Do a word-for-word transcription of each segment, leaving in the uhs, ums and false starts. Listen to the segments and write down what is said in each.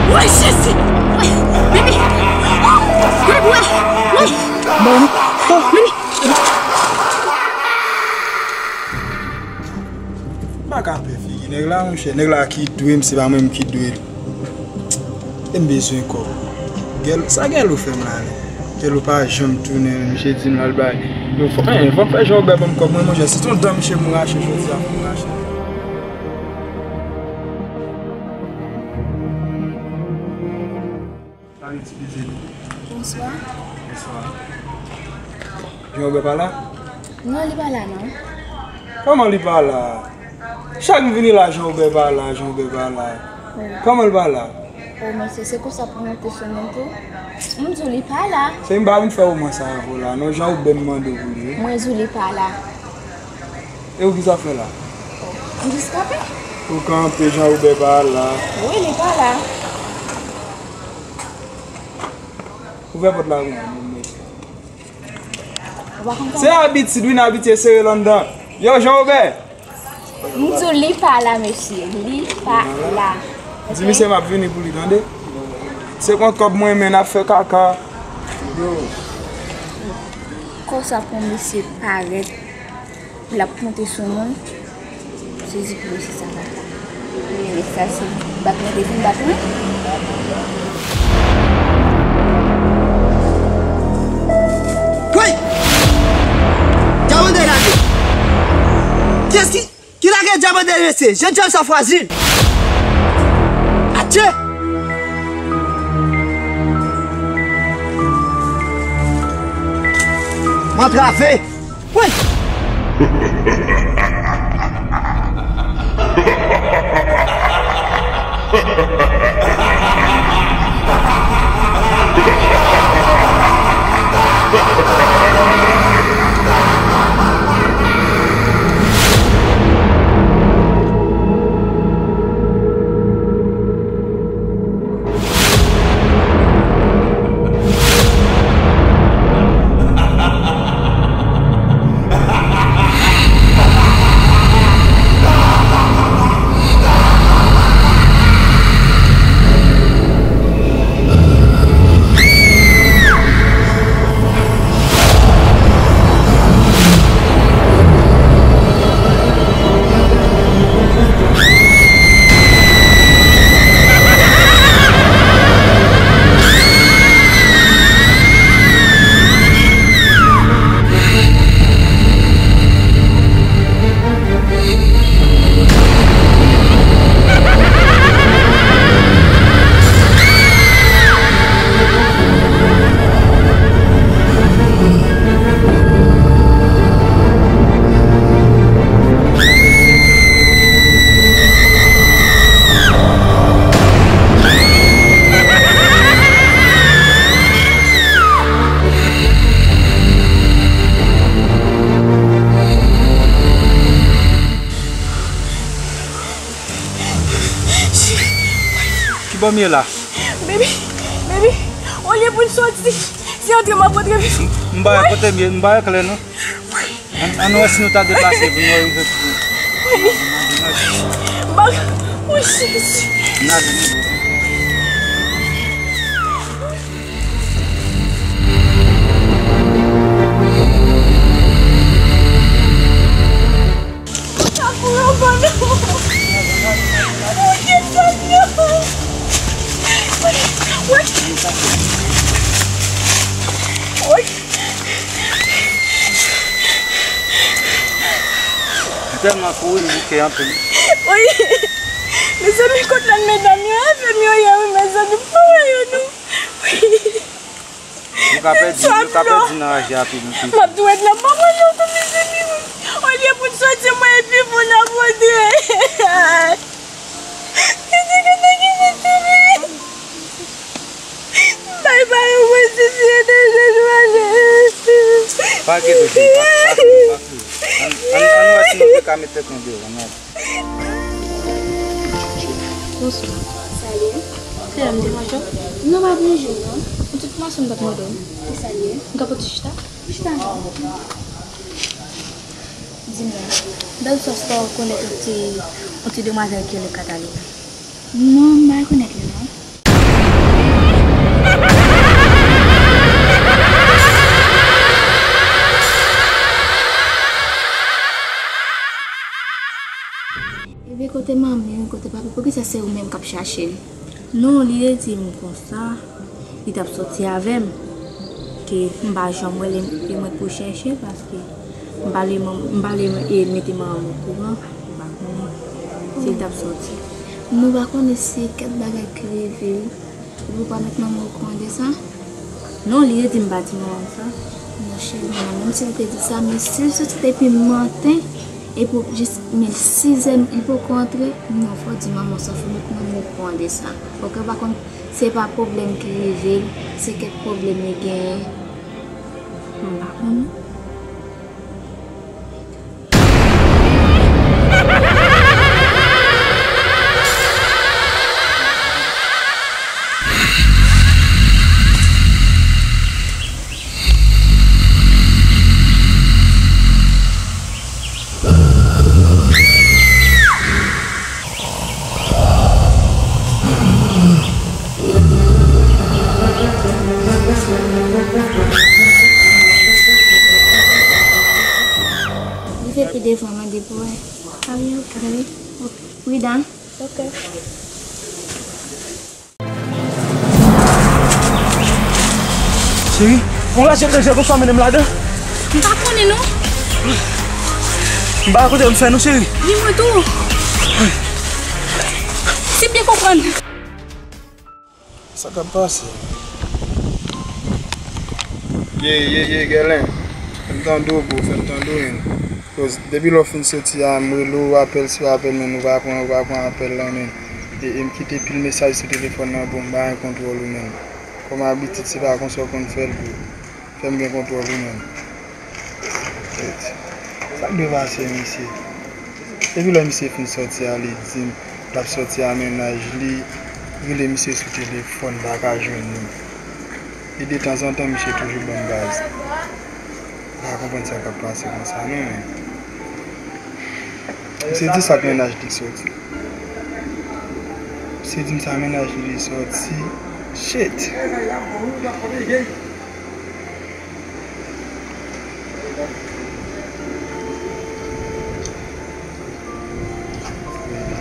Woy, Jezi! Woy, bebe! Woy, woy, woy! Bon, bon, bebe! M pa ka pè figi nèg la, monchè. Nèg la ki dwe m, se pa mwen menm ki dwe l. E m bezwen kòb. Gèl, sa Gèlo fè m la menm? Gèlo pa janm tounen, misye di m l al bay. Yo, fò, en, fò m fè Jean Robert ban m kòb mwen, monchè. Si se yon dan misye m rache jodi a, fò m rache. Salut, ti pitit. Bonswa. Bonswa. Jean Robert pa la? Non, li pa la, non. Kòman li pa la? Chak m vini la, Jean Robert pa la, Jean Robert pa la. Wi. Kòman li pa la? O, mesye, se konsa pou monte sou moun tou? M di w li pa la. Se m pa vin fè romans avè w la, non, Jean Robert m mande w pou li, wi. Mwen di w li pa la. E ou ki sa fè la? M jis kanpe. Ou kanpe, Jean Robert pa la. Wi, li pa la. Ouvè pòt la pou mwen, mesye. Ou pa konn sa? Se abitid, wi, n abitye sere l anndan. Yo, Jean Robert! M di w li pa la, mesye. Li pa la. Di misye m ap vini pou li, tande? Se pran kòb mwen, men n ap fè kaka. Yo. Konsa pou misye parèt. L ap konte sou moun. Sezi pou mesye sa la. Wi, sa se bat mwen te fin bat mwen. Woy! Dyamande lage! Kiyès ki, ki lage dyamande mesye? Jèn djab sa fwazil! Atye! M antrave! Woy! Kibò m ye la? Baby, baby, olye pou n soti, se antre m ap antre viv. M pa wè kote m ye, m pa wè klè non. Ann, ann wè si nou ta deplase pou nou rive pi. Bak, o Jezi. N ale, n ale. Sa pou yo ban nou. Monchè, sa yo. Woy. Woy. M tèlman kouri, m bouke anpil. Wi. Mezanmi, kot lòt medam yo? Afè m yo ye, wi, mezanmi, m pa wè yo, non. Wi. Nou ka pèdi, nou ka pèdi nan raje a pi nou pi. M ap tou wè nan pa mwen non tou, mezanmi. Olye pou n soti mwen epi pou n ap monte. Mezanmi, gade ki jan tou li. Bay bay, mwen sezi e de je jwaze. Pa kriye, cheri, pa, pa kriye, pa kriye. Ann, ann, ann wè si nou te ka met tèt nou deyò, ann wè. Bonswa. Salut. Kiyè m deranje w? Non, pa deranje w, non. Yon ti enfòmasyon m t ap mande w. Ki sa l ye? M ka pote chita? Chita non. Di m non. Bèl sòs, pa w konèt yon ti, yon ti demwazèl ki rele Katalina? Non, m pa rekonèt li non. Ebyen, kote manmi w, kote papi w, poukisa se ou menm k ap chache l? Non, li te di m konsa, li t ap sòti avè m, ke m pa janm wè l, e mwen k pou chèche, paske m pa vle, m pa vle, e, mete manman m okouran, ou pa konnen, si l t ap sòti. Nou pa konnen si kèk bagay ki rive l, epi ou pa met manman w okouran de sa? Non, li te di m pa di manman m sa. Non, cheri, non, menm si l te di sa, men si l soti depi maten, epi jis, men sizè, li poko antre, non, fò w di manman w sa, fò w met manman w okouran de sa. Oke, pa konn, se pa pwoblèm ki rive l, se kèk pwoblèm li genyen. M pa konnen. Li fè pi devan mande pou wè. A wi, ok, wi. Ok. Wi, dan. Ok. Cheri, yon lajèt lajè konsa mennen m ladan. M pa konnen non. M pa kote m fè non, cheri. Di mwen tou. Si m byen konprann. Sa k ap pase? Ye, ye, ye, Gèlen. Fè m tande w, bro, fè m tande w, men. Koz depi lè w fin soti a, m rele w, apèl sou apèl, men ou pa pran, ou pa pran apèl lan, men. E, e m kite pil mesaj sou telefòn nan, bro, m pa gen kontwòl ou, men. Kòm abitid, se pa konsa w konn fè l, bro. Fè m gen kontwòl ou, men. Shit. Sa k dwe pase, mesye? Depi lè misye fin sòti a, li di m l ap sòti a mennaj li, rele misye sou telefòn, m pa ka jwenn li. E detanzantan, misye toujou ban m baz. M pa konprann sa k ap pase konsa, non, men. Misye di sa k mennaj li sòti. Misye di m sa mennaj li sòti. Shit! Li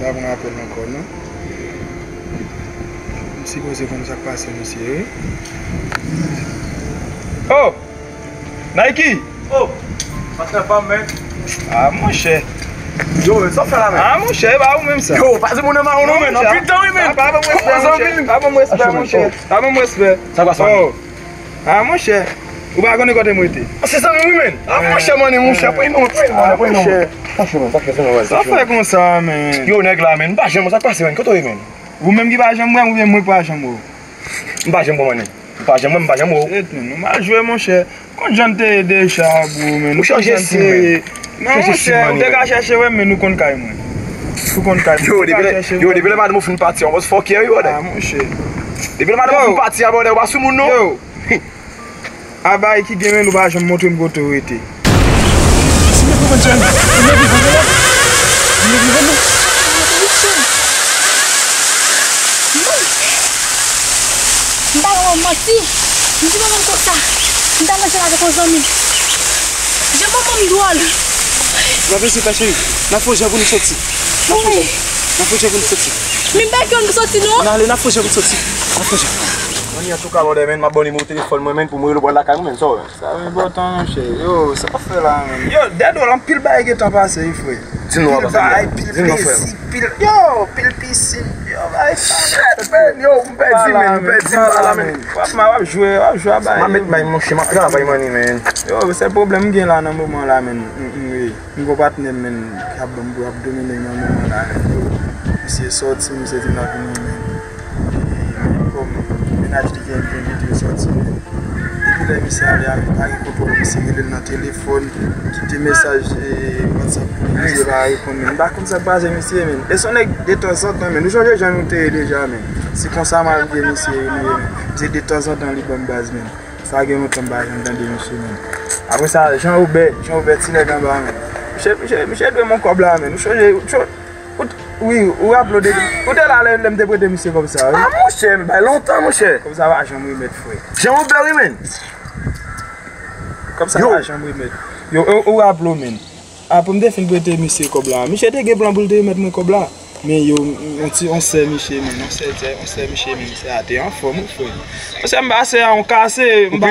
pa pran apèl ankò, non. M sipoze konn sa k pase, mesye, wi. Oh! Nike! Oh! Patnè pa m, men. Ah, monchè. Yo, men, sa w fè la, men? Ah, monchè, e pa ou menm sa. Yo, pa di moun nan mawon non, men. Anpil tan, wi, men. Pa ban m respè, monchè. Pa ban m respè, monchè. Pa ban m respè. Sa k pase, man? Oh. Ah, monchè, ou pa konnen kote m rete. Ah, se zanmi m, wi, men. Ah, monchè, money, monchè, pran non, pran non, pran non. Sa fè, man, sa fè, se nòmal. Sa fè konsa, men. Yo, nèg la, men, m pa janm, sa k pase, men, kote w ye, men? Ou menm ki pa janm wè m, oubyen mwen ki pa janm wè w? M pa janm wè w, money. M pa janm wè m, m pa janm wè w. Se tou, nou mal jwe, monchè. Konn jan n te ye deja, bro, men. Ou chanje sim, men. Non, monchè, ou te ka chèche wè m, men nou konn kay mwen. Ou konn kay mwen. Yo, depi lè, yo, depi lè madanm ou fin pati, ou motherfucker, wi, brother. Ah, monchè. Depi lè madanm ou fin pati, a, brother, ou pa sou moun, non. Yo. A, bagay ki gen, men nou pa janm montre m kote w rete. M pa ba w manti. M di manman m konsa. M ta nan sèl avèk yon zanmi. Jan manman m dwòl. N ap eseye fè, cheri. N ap fè yon jan pou nou soti. N ap fè yon jan. N ap fè yon jan pou nou soti. Men m pa gen yon soti non. N ale, n ap fè yon jan pou nou soti. N ap fè yon jan. Mwen, antouka, brother, men, m ap ba w nimewo telefòn mwen, men, pou mwen rele w lakay mwen, men, sa w wè. Sa enpòtan, monchè. Yo, sa w ap fè la, men? Yo, dèdwòl, anpil bagay gentan pase, wi, frè. Di m non, pil bagay, pil plezi, pil, yo, pil pisin. Yo, bagay sa, men. Yo, m pèdi, men, m pèdi, m pa la, men. W ap, w ap jwe, w ap jwe a bagay. M ap met may, monchè, m ap travay, money, men. Yo, sèl pwoblèm m gen la nan moman la, men. M, m, wi. M gon patnè m, men, k ap ban m, k ap domine m nan moman la, men, yo. Misye sòti, misye di l ap vini, men. E, men, kòm mennaj li gen, gen envite l sòti, men. Epi Lè misye ale avè pa gen kontwòl, misye rele l nan telefòn, kite mesaj, e, WhatsApp pou li, misye pa reponn, men m pa konn sa k pase misye, men. E se yon nèg de tanzantan, men. Nou sonje jan nou te ye deja, men. Se konsa m al vye misye ye, men. Se de tanzantan li ban m baz, men. Sa gen lontan m pa janm tande misye, men. Apre sa, Jean Robert, Jean Robert, ti nèg anba, men. Misye, misye, misye dwe m yon kòb la, men. Ou sonje, ou sonje, ou t-, wi, ou raple w de, ou te la lè, lè m te prete misye kòb sa, wi. Ah, monchè, men bay lontan, monchè. Kòb sa pa janm remèt, frè. Jean Robert, wi, men. Kòb sa pa janm remèt. Yo, ou, ou raple w, men. Apre m te fin prete misye kòb la. Misye te gen plan pou l te remèt mwen kòb la. Men yo, yon ti, yon sè misye, men, yon sè, yon sè misye, men, sè a te anfòm, wi, frè. Yon sè m ba sè a yon kase, m ba,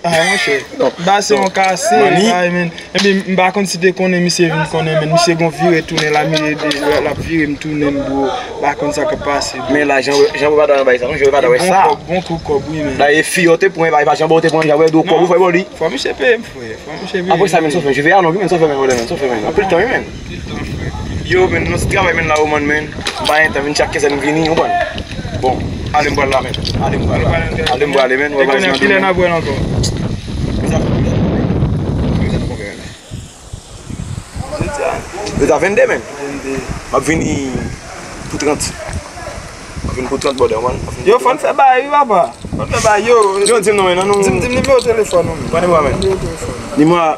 ah, monchè. M ba sè yon kase, bay, men. Epi m pa konn si te konnen misye vin konnen, men misye gon vire tounen la, misye de, l ap vire m tounen m, bro. M pa konn sa k ap pase, bro. Men la, Jean, Jean Robert pa dwe bay sa, non, Jean Robert pa dwe wè sa. Bon kòb, bon kou kòb, wi, men. Dayè, fi yo te pran, pa, pa Jean Robert te pran, Jean Robert dwe kòb, ou fè bò li. Fò misye peye m, frè. Fò misye vini. Apre sa, men, sa w fè, je vais, ah, non, men, sa w fè, men, men, anpil tan, wi, men. Anpil tan, frè. Yo, men, nou ti travay, men, la, ou, man, men. M pa gen tan, men, chak kesè m vini, ou konprann. Bon, ale m pral la, men. Ale m pral la. Ale m prale, men. Ou pa gen kilè n ap wè ankò? Deja vennde, men. M ap vini pou trant. M ap vini pou trant, brother, man. Yo, fò n fè bagay, wi, papa. Fò n fè bagay, yo. Yo, di m non, men, nan nou. Di m, di m nimewo telefòn ou, men. Pran nimewo a, men. Nimewo telefòn. Nimewo a.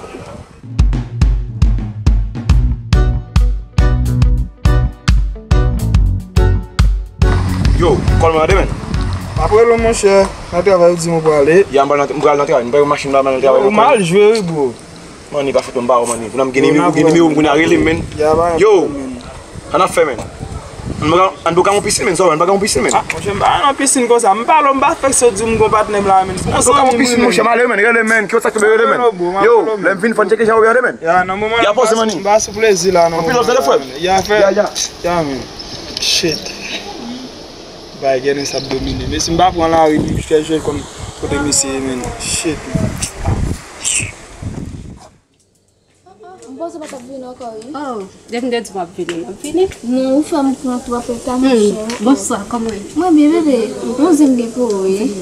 Yo, kòl mwen an demen. M ap rele w, monchè. Nan travay, ou di m ou prale. Ya, m pral nan, m pral nan travay. M pral machin la, m pral nan travay. Ou mal jwe, wi, bro. Manni, pa fout mwen ba ou, manni. Pou n gen nimewo, gen nimewo m kounye a, rele m, men. Yo, ann ap fè, men. Ann pa ka yon pisin, men, sa w, ann pa ka yon pisin, men. Ah, monchè, m pa nan pisin konsa. M pale w, m pa fèk sot di w m gon patnè m la, men. Ann pa ka yon pisin, monchè, m ale, men, rele, men. Ki w sa k tonbe, rele, men. Yo, lè m vin, fò n tcheke jan ou ye, men. Ya, nan moman la, m pa sou plezi la, non. Anpil love, frè. Ya, fè. Ya, ya. Ya, men. Shit. Bay, gen sa ap domine. Men si m pa pran lari, m fè jwe kòm kote misye ye, men. Shit, men. M panse w pa t ap vini ankò, wi. Oh, depi m te di w m ap vini, m ap vini. Non, ou fè m pran twòp eta, monchè. Bonswa, kòman w ye? Mwen byen, bebe. Yon zen m gen pou ou, wi.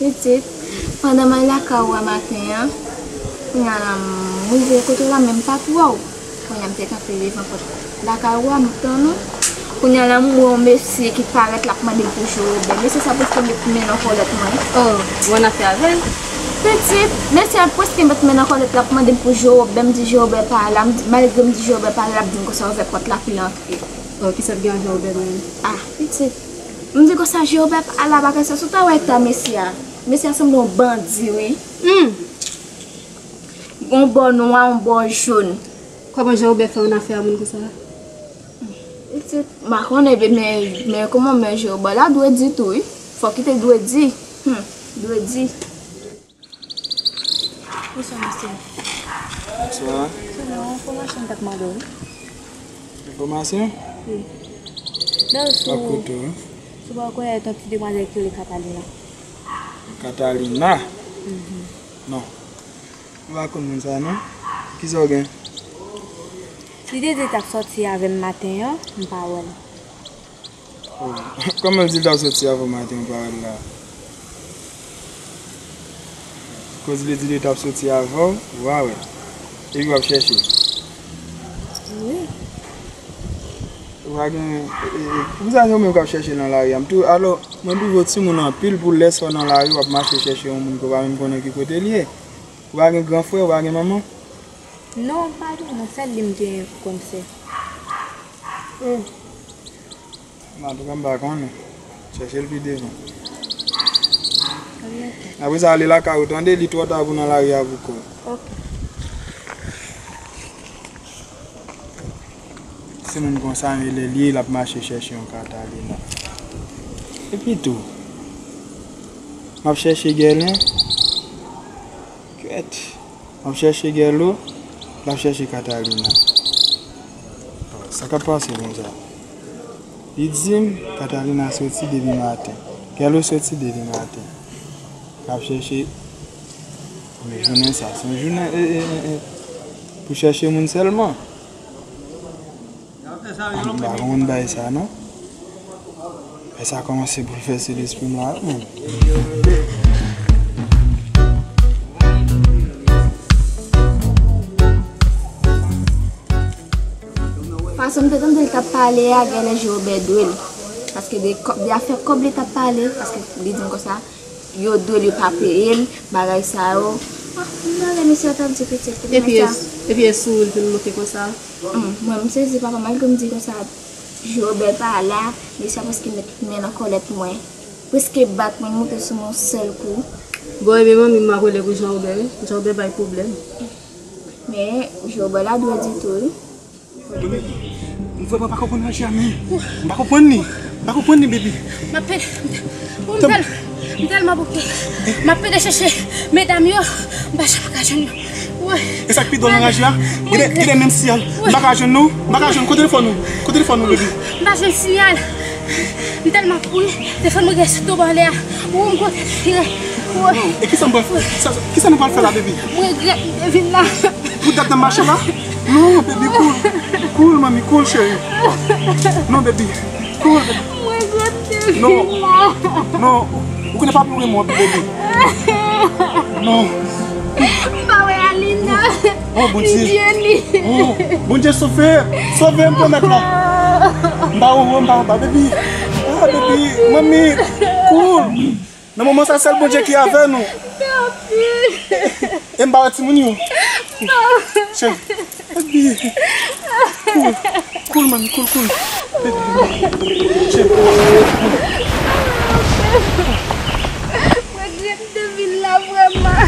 Pitit, pandan m al lakay ou a maten an, kounye a la, m rive kote w la, men m pa t wè w. Kounye a m te kanpe devan pòt lakay ou a, m tann ou. Kounye a la, m wè yon mesye ki parèt, l ap mande m pou Jerobè. Mesye sa prèske met men nan kòlèt mwen. Oh, ou annafè avè l? Pitit, mesye a prèske met men nan kòlèt, l ap mande m pou Jerobè. M di Jerobè pa la, m di, malgre m di Jerobè pa la, l ap di m konsa ouvè pòt la pou l antre. Oh, kisa k gen an Jerobè menm? Ah, pitit. M di konsa Jerobè pa la, bagay sa, si w ta wè eta mesye a. Mesye a sanble yon bandi, wi. Hmm. Yon bò nwa, yon bò jòn. Kòman Jerobè fè annafè a moun konsa? Pitit, m pa konnen, men, men kòman men Jerobè la dwe di tou, wi. Fòk li te dwe di. Hmm, dwe di. Bonswa, mesye. Bonswa. Sèlman, yon enfòmasyon m t ap mande w, wi. Enfòmasyon? Wi. Dayè, si w, si w pa konnen, yon ti demwazèl ki rele Catalina. Catalina? Mhm. Non. M pa konn moun sa a, non. Kisa w gen? Li te di l t ap sòti avè m maten an, m pa wè l. Oh, kòman l di l t ap soti avè w maten, ou pa wè l la? Koz li di li t ap soti avè w, ou pa wè l. Epi w ap chèche. Wi. Ou pa gen, e, e, e, poukisa se ou menm k ap chèche nan lari a? M tou, alò, mwen twouve w timoun anpil pou lè sa w nan lari, w ap mache chèche yon moun ke w pa menm konnen ki kote l ye. Ou pa gen gran frè, ou pa gen manman? Non, m pa gen, non, sèl li m gen kòm sè. Oh. Antouka, m pa konnen. Chèche l pi devan. Wi, ok. Apre sa, ale lakay ou, tande, li twò ta pou nan lari a pou kò w. Ok. Se moun konsa, men lè l ye, l ap mache chèche yon Catalina. Epi tou, m ap chèche Gèlen. Kyèt. M ap chèche Gèlo, l ap chèche Catalina. Sa k ap pase konsa? Li di m Catalina soti depi maten. Gèlo soti depi maten. L ap chèche. Men jounen sa, se yon jounen, e, e, e, e, pou chèche moun sèlman. M pa konn bay sa, non. Bay sa kòmanse boulvèse lespri m la, wi, menm. Sa m te tande l t ap pale a, genlè Jewobè dwe l. Paske de kòb, de afè kòb li t ap pale, paske li di m konsa, yo dwe l, yo pa peye l, bagay sa yo. Ah, m tande misye ap di pitit li. Epi, epi e sou ou l vin monte konsa? Hmm, mwen, m sezi papa, malgre m di konsa, Jewobè pa la, misye ap prèske met men nan kòlèt mwen. Prèske bat mwen, moute sou mwen yon sèl kou. Bon, ebyen, manmi m ap rele pou Jewobè, wi. Jewobè bay pwoblèm. Men, Jewobè la dwe di tou, wi. M vrèman pa konprann Raji a menm. M pa konprann li. M pa konprann li, baby. M ap pede. M tèl-, m tèlman bouke. M ap pede chèche medam yo. M pa janm ka jwenn yo. Woy. E sa k pi dwòl nan Raji a? Gade, gade menm siyal. M pa ka jwenn nou. M pa ka jwenn. Kote telefòn ou? Kote telefòn ou, baby? M pa jwenn siyal. M tèlman kouri. Telefòn mwen gen sou tonbe anlè a. Ou m kote vire. Woy. E kisa m pral fè? Sa, kisa nou pral fè la, baby? Mwen regrèt m te vin la. Pou dat nan mache la? Non, baby, cool. Cool, manmi, cool, cheri. Non, baby. Cool, baby. Mwen regrèt m te vin la. Non. Non. Ou konnen pa plore mwen, baby. Non. M pa wè Alina. Oh, Bondye. Jenny. Oh, Bondye, sove. Sove m, pwomèt la. M pa wè, m pa wè, baby. Ah, baby, manmi. Cool. Nan moman sa, sèl Bondye ki avè nou. Tanpri. E m pa wè timoun yo. Non. Cheri. Baby. Cool. Cool, manmi, cool, cool. Baby. Cheri. Mwen regrèt m te vin la vrèman.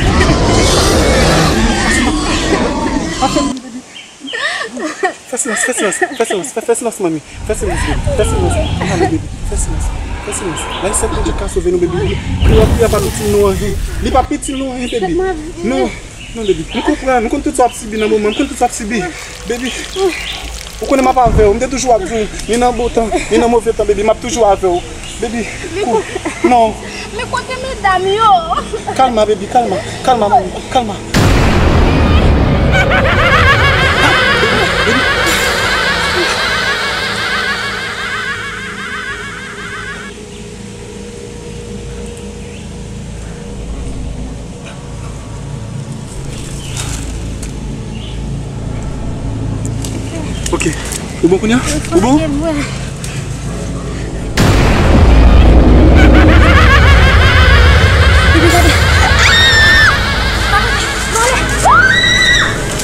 Fè silans, fè silans, fè silans, fè, fè silans, manmi. Fè silans, baby. Fè silans. Ale, baby. Fè silans. Fè silans. Lè sèl Bondye ka sove nou, baby. Kriye, kriye pa itil nou anyen. Li pa itil nou anyen, baby. Non, non, baby. M konprann. M konn tout sa w ap sibi nan moman. M konn tout sa w ap sibi. Baby. Ou konnen m ap avè w. M te toujou ap di w, ni nan bon tan, ni nan move tan, baby. M ap toujou avè w. Baby, cool. Non. Men kote medam yo? Kalma, baby, kalma. Kalma, manmi, kalma. Ok. Ou bon kounye a? Ou bon?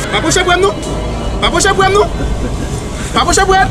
Pa pwoche bwè m non! Pa pwoche bwè m non! Pa pwoche bwè m!